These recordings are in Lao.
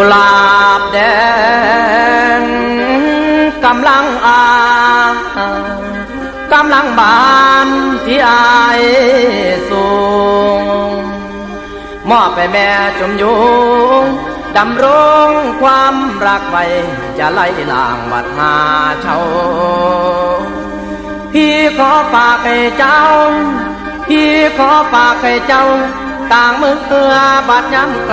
ກຸຫຼາບແດງກຳລັງອາ ກຳລັງບານທີ່ອ້າຍສູງ ມອບໃຫ້ແມ່ຈຸມຍຸງ ດຳລົງຄວາມຮັກໄວ້ ຢ່າໄຫຼລ້າງບັດຫາເຊົາ. ພີ່ຂໍຝາກໃຫ້ເຈົ້າ ພີ່ຂໍຝາກໃຫ້ເຈົ້າ ຕາງເມືອບາດຍາມໄກ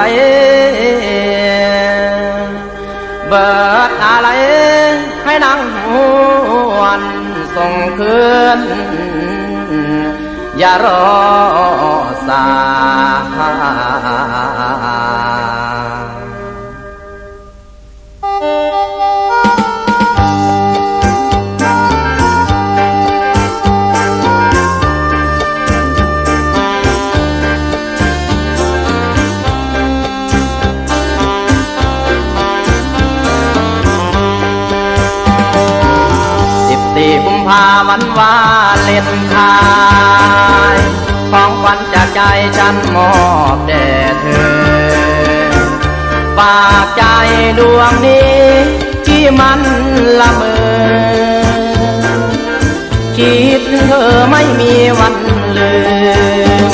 ເບີດອາໄລໃຫ້ນາງຫວນສົ່ງຄືນ ຢ່າລໍຊ້າ. ສິບສີ່ກຸມພາວັນວາເລັນທາຍ ຂອງຂວັນຈາກໃຈສັນມອບແດ່ເທີ ຝາກໃຈດວງນີ້ທີ່ມັນລະເມີ ຄິດເຖິງເທີໄມ່ມີວັນລືມ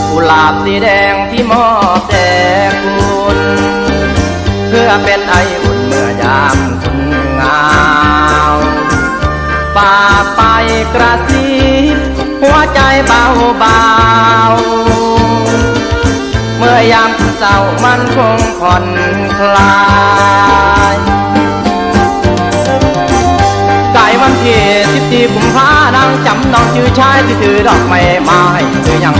ກຸຫຼາບສີແດງທີ່ມອບແດ່ຄຸນ ເພື່ອເປັນໄອອຸ່ນເມື່ອຍາມຄຸນຫງາວ ຝາກໄປກະຊິບຫົວໃຈເບົາບາວ ເມື່ອຍາມເຊົ້າມັນຄົງຜ່ອນຄລາຍ. ກາຍວັນທີສິບສີ່ກຸມພາ ນາງຈຳນ້ອງຈື່ຊາຍ ທີ່ຖືດອກໄມ້ມາໃຫ້ຄືຫຍັງ?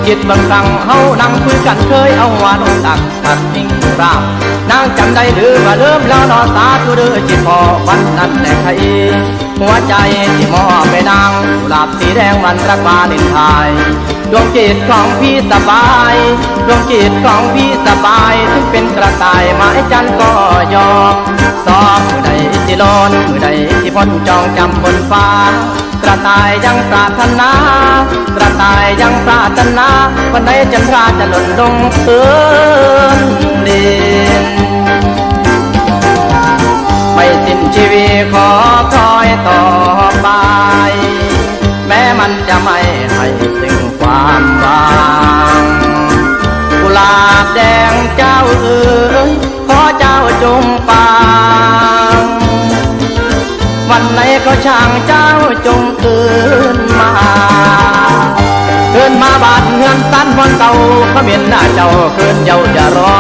ຄິດເບິ່ງຄັ້ງເຮົານັ່ງຄຸຍກັນ ເຄີຍເອົາຫົວລົງຕັກ ພັກພິງລາບ ນາງຈຳໄດ້ຫຼືວ່າລືມແລ້ວນໍ? ສາທຸເດີ ຄິດພໍ້ວັນນັ້ນແລະໄທ ຫົວໃຈທີ່ມອບໃຫ້ນາງ ກຸຫຼາບສີແດງວັນລັກວາເລັນທາຍ ດວງຈິດຂອງພີ່ສະບາຍ ດວງຈິດຂອງພີ່ສະບາຍ ເຖິງເປັນກະຕ່າຍໝາຍຈັນກໍຍອມ ຊອບມື້ໃດທີ່ຮ້ອນ ມື້ໃດທີ່ຝົນ ຈ້ອງຈຳບົນຟ້າ ກະຕ່າຍຍັງປາດຖະໜາ ກະຕ່າຍຍັງປາດຖະໜາ ວັນໃດຈັນທາຈະຫຼົ່ນລົງພື້ນດິນ ໄມ່ສິ້ນຊີວິດຂໍຄອຍຕໍ່ໄປ ແມ້ມັນຈະໄມ່ໃຫ້ຊຶ່ງຄວາມຫວັງ ກຸຫຼາບແດງເຈົ້າເອີຍ ຂໍເຈົ້າຈົ່ງຟັງ ວັນໃດກໍຊ່າງເຈົ້າຈົ່ງຄືນມາ ຄືນມາບ້ານເຮືອນຊານບ່ອນເກົ່າ ຂະເໝັນໜ້າເຈົ້າຄືນເຍົາຢ່າລໍ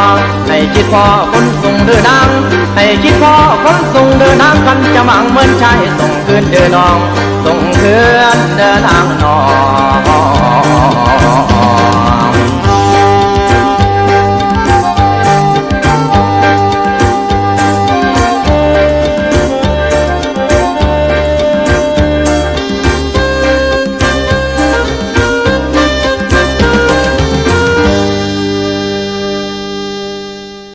ໃຫ້ຄິດພໍ້ຄົນສູງເດີນາງ ໃຫ້ຄິດພໍ້ຄົນສູງເດີນາງ ຄັນຈະໝັ່ງເໝືອນຊາຍ ສົ່ງຄືນເດີນ້ອງ ສົ່ງຄືນເດີນາງນ້ອງ.